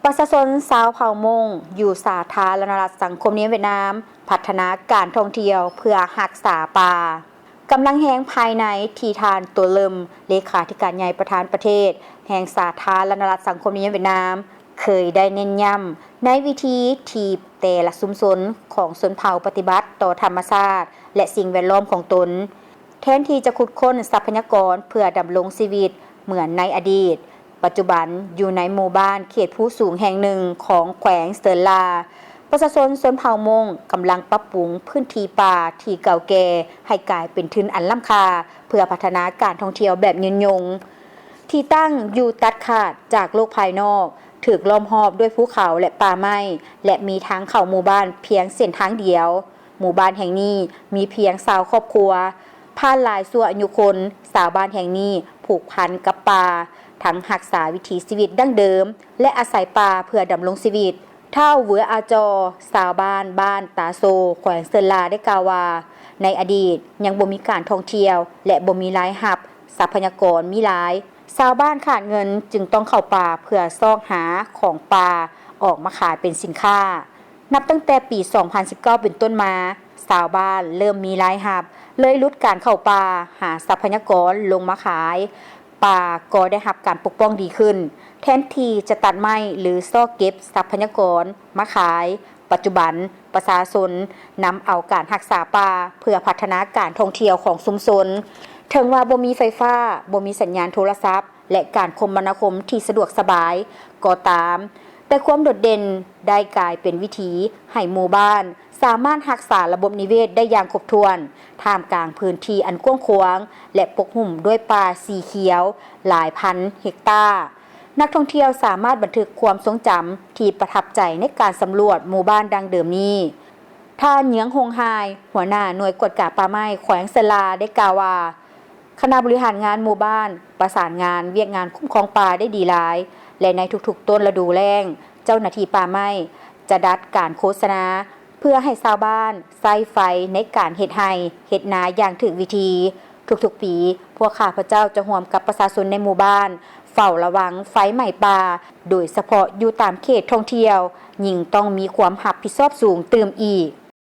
ປະຊາຊົນຊາວເຜົ່າມົ້ງຢູ່ສາທາລະນະລັດສັງຄົມນິຍົມຫວຽດນາມ ພັດທະນາການທ່ອງທ່ຽວເພື່ອຮັກສາປ່າ. ກຳລັງແຮງພາຍໃນທີ່ທ່ານ ໂຕເລິມ ເລຂາທິການໃຫຍ່ປະທານປະເທດແຫ່ງສາທາລະນະລັດສັງຄົມນິຍົມຫວຽດນາມ ເຄີຍໄດ້ເນັ້ນຢ້ຳໃນວິທີທີ່ແຕ່ລະຊຸມຊົນຂອງຊົນເຜົ່າປະຕິບັດຕໍ່ທຳມະຊາດ ແລະ ສິ່ງແວດລ້ອມຂອງຕົນ. ແທນທີ່ຈະຂຸດຄົ້ນຊັບພະຍາກອນເພື່ອດຳລົງຊີວິດເໝືອນໃນອະດີດ, ປັດຈຸບັນຢູ່ໃນໝູ່ບ້ານເຂດພູສູງແຫ່ງໜຶ່ງຂອງແຂວງເຊີນລາ, ປະຊາຊົນຊົນເຜົ່າມົ້ງກຳລັງປັບປຸງພື້ນທີ່ປ່າທີ່ເກົ່າແກ່ໃຫ້ກາຍເປັນທຶນອັນລ້ຳຄ່າ ເພື່ອພັດທະນາການທ່ອງທ່ຽວແບບຍືນຍົງ. ທີ່ຕັ້ງຢູ່ຕັດຂາດຈາກໂລກພາຍນອກ, ຖືກລ້ອມຮອບດ້ວຍພູເຂົາ ແລະ ປ່າໄມ້ ແລະ ມີທາງເຂົ້າໝູ່ບ້ານພຽງເສັ້ນທາງດຽວ. ໝູ່ບ້ານແຫ່ງນີ້ມີພຽງຊາວຄອບຄົວ. ຜ່ານຫຼາຍຊົ່ວອາຍຸຄົນ, ຊາວບ້ານແຫ່ງນີ້ຜູກພັນກັບປ່າ, ທັງຮັກສາວິຖີຊີວິດດັ້ງເດີມ ແລະ ອາໄສປ່າເພື່ອດຳລົງຊີວິດ. ທ້າວ ເວືອອາຈໍ ຊາວບ້ານບ້ານຕາໂຊ ແຂວງເຊີນລາ ໄດ້ກ່າວວ່າ, ໃນອະດີດຍັງບໍ່ມີການທ່ອງທ່ຽວ ແລະ ບໍ່ມີລາຍຮັບຊັບພະຍາກອນມີຫຼາຍ, ຊາວບ້ານຂາດເງິນຈຶ່ງຕ້ອງເຂົ້າປ່າເພື່ອຊອກຫາຂອງປ່າອອກມາຂາຍເປັນສິນຄ້າ. ນັບຕັ້ງແຕ່ປີສອງພັນສິບເກົ້າເປັນຕົ້ນມາ, ຊາວບ້ານເລີ່ມມີລາຍຮັບ, ເລີຍຫຼຸດການເຂົ້າປ່າຫາຊັບພະຍາກອນລົງມາຂາຍ. ປ່າກໍໄດ້ຮັບການປົກປ້ອງດີຂຶ້ນ. ແທນທີ່ຈະຕັດໄມ້ ຫຼື ຊອກເກັບຊັບພະຍາກອນມາຂາຍ, ປັດຈຸບັນປະຊາຊົນນຳເອົາການຮັກສາປ່າເພື່ອພັດທະນາການທ່ອງທ່ຽວຂອງຊຸມຊົນ. ເຖິງວ່າບໍ່ມີໄຟຟ້າ, ບໍ່ມີສັນຍານໂທລະສັບ ແລະ ການຄົມມະນາຄົມທີ່ສະດວກສະບາຍກໍຕາມ, ແຕ່ຄວາມໂດດເດັ່ນໄດ້ກາຍເປັນວິທີໃຫ້ໝູ່ບ້ານສາມາດຮັກສາລະບົບນິເວດໄດ້ຢ່າງຄົບຖ້ວນ, ທ່າມກາງພື້ນທີ່ອັນກວ້າງຂວາງ ແລະ ປົກຫຸ້ມດ້ວຍປ່າສີຂຽວຫຼາຍພັນເຮັກຕາ. ນັກທ່ອງທ່ຽວສາມາດບັນທຶກຄວາມຊົງຈຳທີ່ປະທັບໃຈໃນການສຳຫຼວດໝູ່ບ້ານດັ້ງເດີມນີ້. ທ່ານ ເຍືອງ ຫົງຮາຍ, ຫົວໜ້າໜ່ວຍກວດກາປ່າໄມ້ແຂວງເຊີນລາ ໄດ້ກ່າວວ່າ, ຄະນະບໍລິຫານງານໝູ່ບ້ານປະສານງານວຽກງານຄຸ້ມຄອງປ່າໄດ້ດີຫຼາຍ ແລະ ໃນທຸກໆຕົ້ນລະດູແລ້ງ, ເຈົ້າໜ້າທີ່ປ່າໄມ້ຈະດັດການໂຄສະນາ ເພື່ອໃຫ້ຊາວບ້ານໃຊ້ໄຟໃນການເຮັດໄຮ່ເຮັດນາຢ່າງຖືກວິທີ. ທຸກໆປີ, ພວກຂ້າພະເຈົ້າຈະຮ່ວມກັບປະຊາຊົນໃນໝູ່ບ້ານເຝົ້າລະວັງໄຟໄໝ້ປ່າ, ໂດຍສະເພາະຢູ່ຕາມເຂດທ່ອງທ່ຽວ, ຍິ່ງຕ້ອງມີຄວາມຮັບຜິດຊອບສູງຕື່ມອີກ.